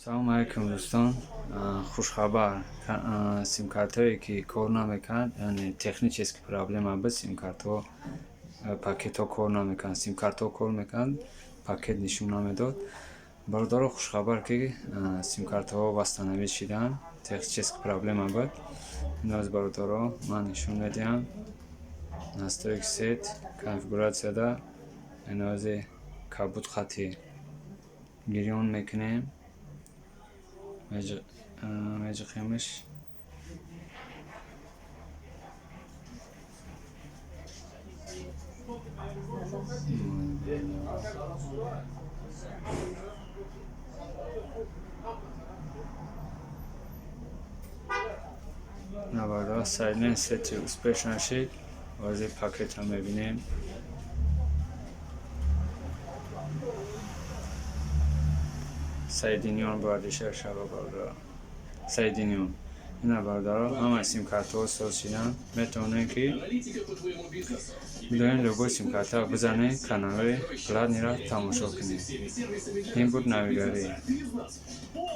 Салому алайкум, дӯстон. Хушхабар: симкартҳое, ки кор намекард, яъне технический проблема буд, симкартҳо, пакетҳо кор намекард, симкартҳо кор мекард, пакет нишон намедод. Бародаро, хушхабар, ки симкартҳо восстановить шиданд, технический проблема буд. Иназ, бародаро, ман нишон медиҳам: настройки сеть, конфигуратсияда инози кабуд хати гирён мекунем, меҷиқемш. Наварда соединение сети успешно шид. Ози пакетро мебинем. Соединён бояд иша шава, бародаро, соединён. Ина, бародаро, ҳамаи симкартҳо соз шиданд. Метавонем, ки бидонем, любой симкартаро бизанем, каналҳои платныйро тамошо кунем. Ин буд навигарӣ.